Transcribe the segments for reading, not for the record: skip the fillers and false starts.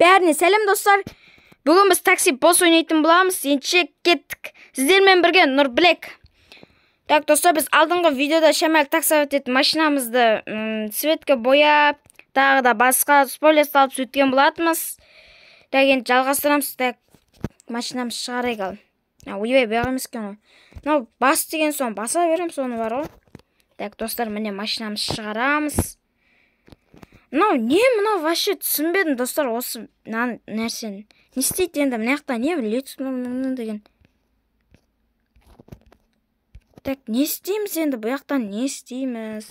Бәріне сәлем, достар. Бүгін біз такси босс ойнайтын боламыз. Ендеше кеттік. Сіздермен бірге Нұрбілек. Так, достар, біз алдыңғы видеода шамал таксовать етіп машинамызды цветке бояп, тағы да басқа спойлер салып сөйткен болатынбыз. Так, енді жалғастырамыз. Так, машинамызды шығарайық ал. Ойбай, бұяқ емес екен ғой. Мынау бас деген соң баса беремін соны бар ғой. Так, достар, міне машинамызды шығарамыз. Мынау не, мынау вообще түсінбедім, достар, осы нәрсені. Не істейді енді, мына жақта не біледі деген. Так, не істейміз енді, бұл жақтан не істейміз?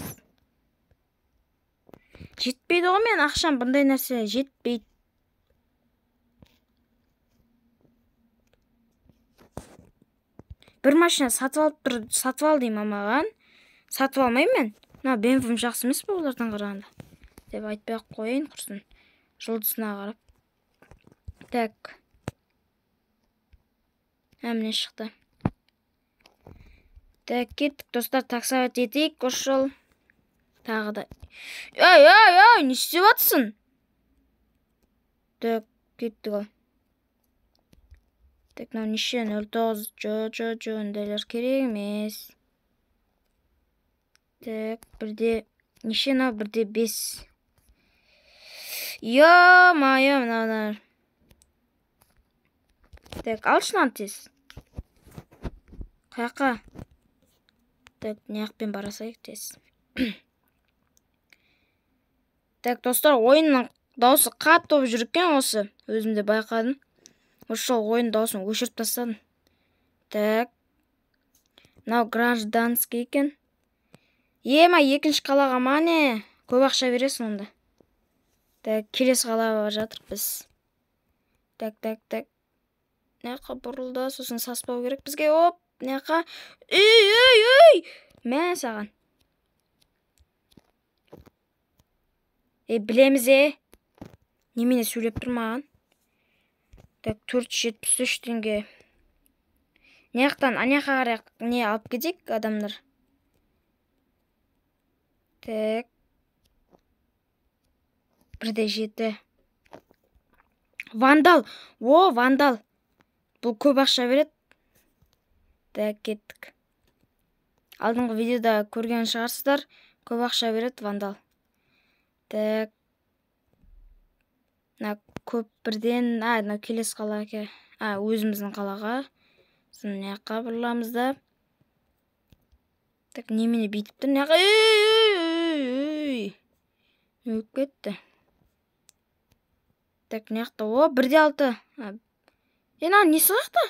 Жетпейді ғой мен ақшам, бұндай нәрсе жетпейді. Бір машина сатып алып тұр, сатып ал деймін маған. Сатып алмаймын мен. Мына BMW-м жақсы емес пе олардан қарағанда? Деп айтпай ақ қояйын, құрсын. Жұлдызына қарап. Так. Міне шықты. Так, кеттік, достар, таксовать етейік осы жол. Тағы да. Ей, ей, ей, не істеп жатсың? Так, кеттік ал. Так, мынау неше? 09. Жо, жо, жо, ондайлар керек емес. Так, бірде неше мынау? Бірде 5. Ё-моё, мыналар. Так, алшы мынаны тез. Қаяққа? Так, мына жақпен бара салайық тез. Так, достар, ойынның дауысы қатты болып жүр екен осы. Өзім де байқадым. Осы жолы ойын дауысын өшіріп тастадым. Так. Мынау гражданский екен. Ема, екінші қалаға ма не? Көп ақша бересің онда. Так, келесі қалаға бара жатырық біз. Так, так, так. Мына жаққа бұрылды, сосын саспау керек бізге. Оп, мына жаққа. Ей, ей, ей! Мә саған. Ей, білеміз, е. Немене сөйлеп тұр маған? Так, 473 теңге. Мына жақтан ана жаққа қарай не алып кетейік адамдар. Так. 1,7. Вандал. О, вандал. Бұл көп ақша береді. Так, кеттік. Алдыңғы видеода көрген шығарсыздар. Көп ақша береді вандал. Так. Мына көп бірден, мынау келесі қалаға, өзіміздің қалаға. Сосын мына жаққа бұрыламыз да. Так, немене бүйтіп тұр мына жаққа? Ей, ей, не болып кетті? Так, мына жақта, о, 1,6. Е, мынаның несі қаяқта?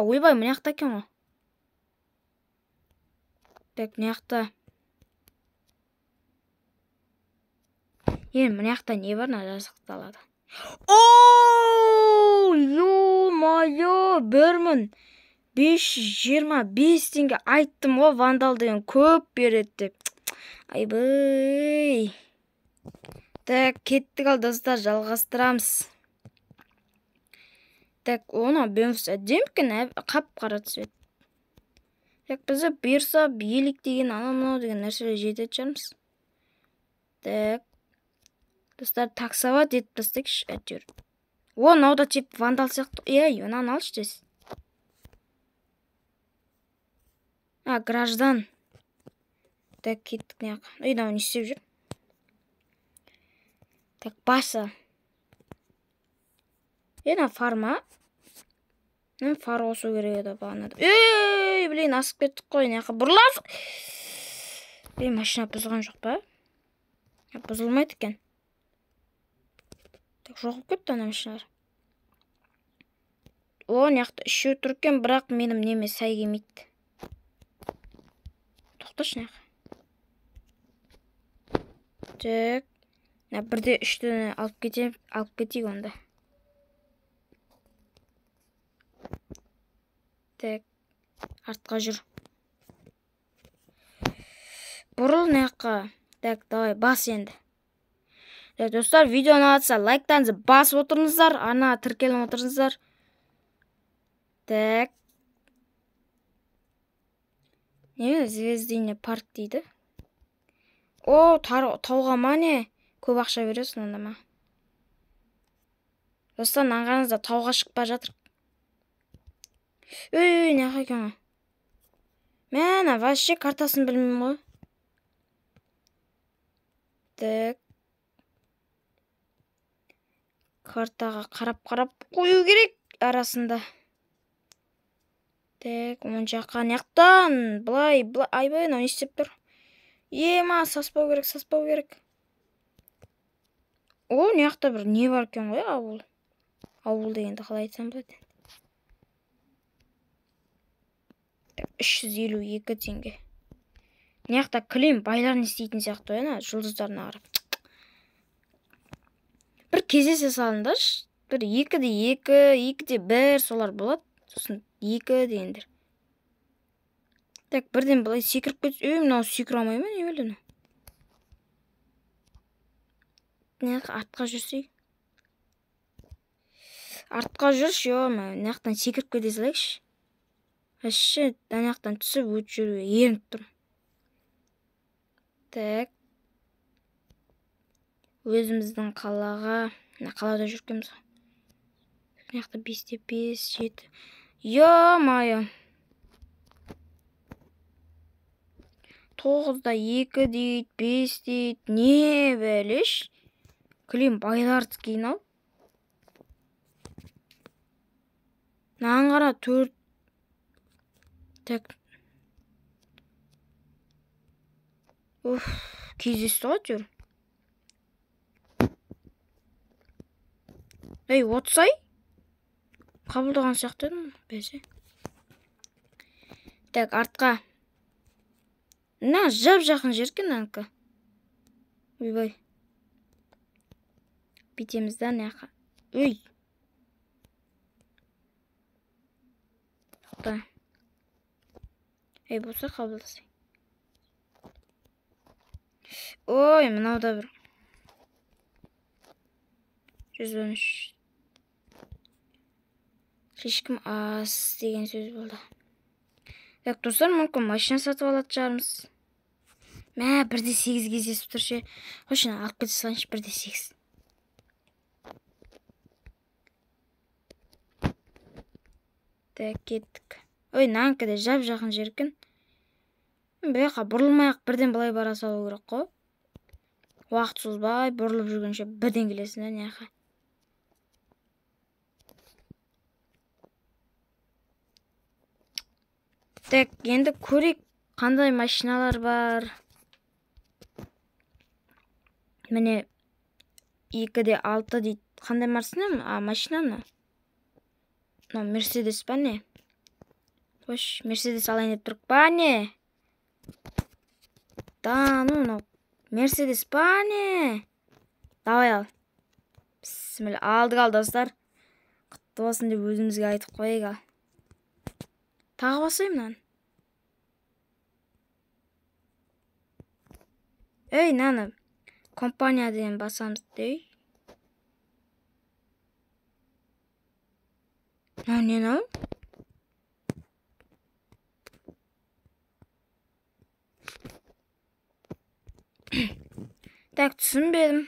Ойбай, мына жақта екен ғой. Так, мына жақта. Е, мына жақта не бар, мына жазық далада? О, ё-моё, 1525 теңге айттым ғой, вандал деген көп береді деп. Айбай. Так, кеттік ал, достар, жалғастырамыз. Так, оны BMW әдемі екен, қап-қара цвет. Так, бізде бұйырса билік деген, анау мынау деген нәрселер жететін шығармыз. Так. Достар, таксовать етіп тастайықшы, әйтеуір. О, мынау да тип вандал сияқты. Ей, мынаны алшы тез. Граждан. Так, кеттік мына жаққа. Ей, мынау не істеп жүр? Так, басы. Е, мына фар ма? Мына фар қосу керек еді бағанада. Ей, блин, асып кеттік қой. Мына жаққа бұрыласың. Ей, машина бұзылған жоқ па? Бұзылмайды екен. Так, жоқ болып кетті ана машиналар. О, мына жақта үшеу тұр екен, бірақ менің неме сай келмейді. Тоқташы мына жаққа. Так, мына 1,3-ті алып кетейік, алып кетейік онда. Так, артқа жүр. Бұрыл мына жаққа. Так, давай, бас енді. Так, достар, видео ұнатса лайктарыңызды басып отырыңыздар, ана тіркеліп отырыңыздар. Так. Не, Звездный парк дейді. О, тауға ма не? Көп ақша бересің онда ма? Достар, мынаны тауға шығып бара жатыр. Ей, не екен ғой? Мен вообще картасын білмеймін ғой. Так. Картаға қарап-қарап қою керек арасында. Так, оң жаққа мынаяқтан былай, былай, айбай, мынау не істеп тұр? Ема, саспау керек, саспау керек. О, мына жақта бір не бар екен ғой, ауыл. Ауыл дегенді қалай айтсам болады? Так, 352 теңге. Мына жақта кілем байлар не істейтін сияқты ғой, ана жұлдыздарына қарап. Бір кездесе салыңдаршы. Бір 2-де 2, 2-де 1 солар болады. Сосын 2 дегендер. Так, бірден былай секіріп кетсе, ей, мынау секіре алмай ма, не білемін. Мына жаққа артқа жүрсей. Артқа жүрші, ё, мына жақтан секіріп кете салайықшы. Вообще, ана жақтан түсіп өтіп жүруге ерініп тұрмын. Так. Өзіміздің қалаға, мына қалада жүргенбіз ғой. Мына жақта 5-те 5, 7. Ё-моё. 9-да 2 дейді, 5 дейді. Не бәлеш? Кілем байлардікі мынау. Мынаған қара, 4. Так. Уф, кездесті ғой әйтеуір. Ей, отсай? Қабылдаған сияқты едім, бәсе. Так, артқа. Мына жап-жақын жер екен мынанікі. Ойбай. Бүйтеміз да мына жаққа. Ой. Тоқта. Ей, болса қабылдасай. Ой, мынау да бір. 113. Слишком аз деген сөз болды. Так, достар, мүмкін машина сатып алатын шығармыз. Мә, 1-8 кездесіп тұр ше. Қойшы, алып кете салайыншы, 1-8. Так, кеттік. Ой, мынанікі де жап-жақын жер екен. Бұл жаққа бұрылмай-ақ бірден былай бара салу керек қой. Уақыт созбай бұрылып жүргенше бірден келесің да мына жаққа. Так, енді көрейік қандай машиналар бар. Міне 2-6 дейді. Қандай машина? А, машина мынау. Мынау Мерседес па не? Қойшы, Мерседес алайын деп тұрық па не? Да, ну, мынау Мерседес па не? Давай ал. Бісміллә, алдық ал достар. Құтты болсын деп өзімізге айтып қояйық ал. Тағы басайын мынаны. Ей, мынаны компания деген басамыз дей. Мынау не мынау? Так, түсінбедім.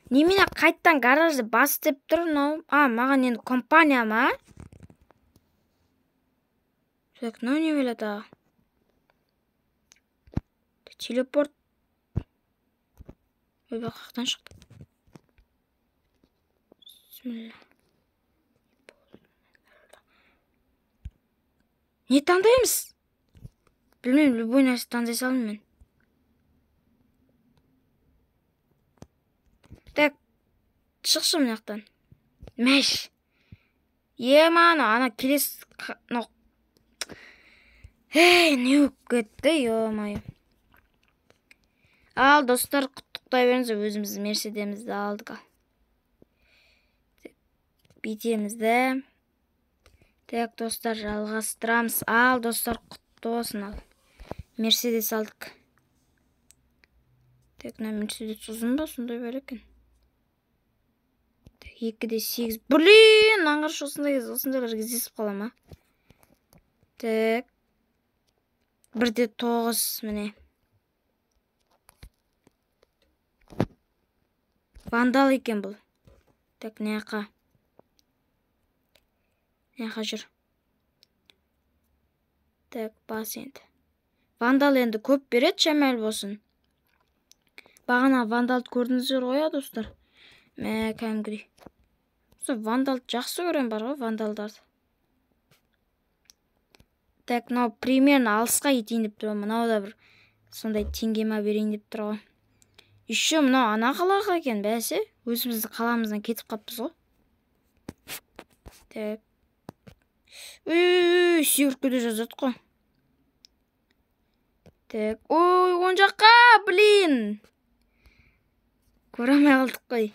Немене қайттан гаражды бас деп тұр мынау? А, маған енді компания ма? Так, мынау не бәле тағы? Телепорт. Ойбай, қаяқтан шықты? Бісміллә. Не таңдаймыз? Білмеймін, любой нәрсе таңдай салдым мен. Так, шықшы мына жақтан. Мәш. Ема, ана келесі, мынау. Ей, не болып кетті, ё-моё. Ал, достар, құттықтай беріңіздер, өзіміздің Мерседемізді алдық. Бүйтеміз де. Так, достар, жалғастырамыз. Ал, достар, құтты болсын, ал. Мерседес алдық. Так, мына Мерседес ұзын ба, сондай бар екен. Так, 2-8. Блин, аңғаршы, осындайлар кездесіп қала ма? Так. 1-9, міне. Вандал екен бұл. Так, мына жаққа. Мына жаққа жүр. Так, бас енді. Вандал енді көп береді, шамал болсын. Бағана вандалды көрдіңіздер ғой, достар. Мә, кәдімгідей. Сол вандалды жақсы көрем бар ғой, вандалдарды. Так, мынау примерно алысқа кетейін деп тұр. Мынау да бір сондай теңге ма берейін деп тұр ғой. Еще мынау ана қалаға екен, бәсе. Өзіміздің қаламыздан кетіп қаппыз ғой. Так. Үй, секіріп кете жаздадық қой. Так, ой, оң жаққа, блин. Көре алмай қалдық қой.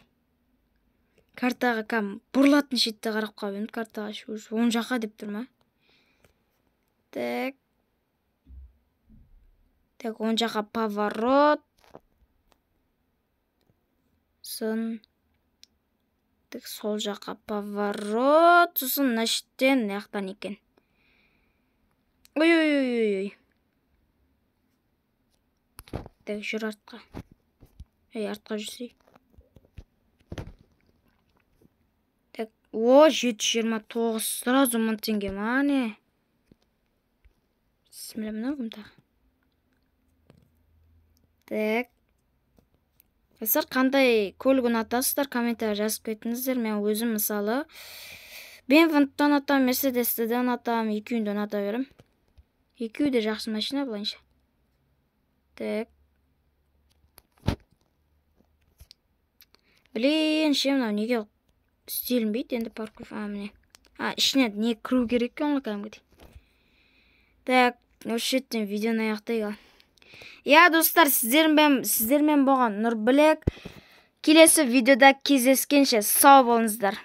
Картаға кәм бұрылатын шетте қарап қалып едім, картаға оң жаққа деп тұр ма? Так. Так, оң жаққа поворот. Сосын так, сол жаққа поворот. Сосын мына шеттен, мына жақтан екен. Ой, ой, ой, ой, ой. Так, жүр артқа. Ей, артқа жүрсей. Так, о, 729, сразу 1000 теңге ма, не? Бісміллә, мынау кім тағы? Так. Достар, қандай көлік ұнатасыздар, комментарий жазып кетіңіздер. Мен өзім мысалы BMW-ні да ұнатамын, Mercedes-ті де ұнатамын, екеуін де ұната беремін. Екеуі де жақсы машина былайынша. Так. Блин, ше мынау неге істелінбейді енді паркур? А, міне. А, ішіне не кіру керек екен ғой кәдімгідей. Так, осы жерден видеоны аяқтайық. Я, достар, сіздермен болған Нұрбілек. Келесі видеода кездескенше сау болыңыздар.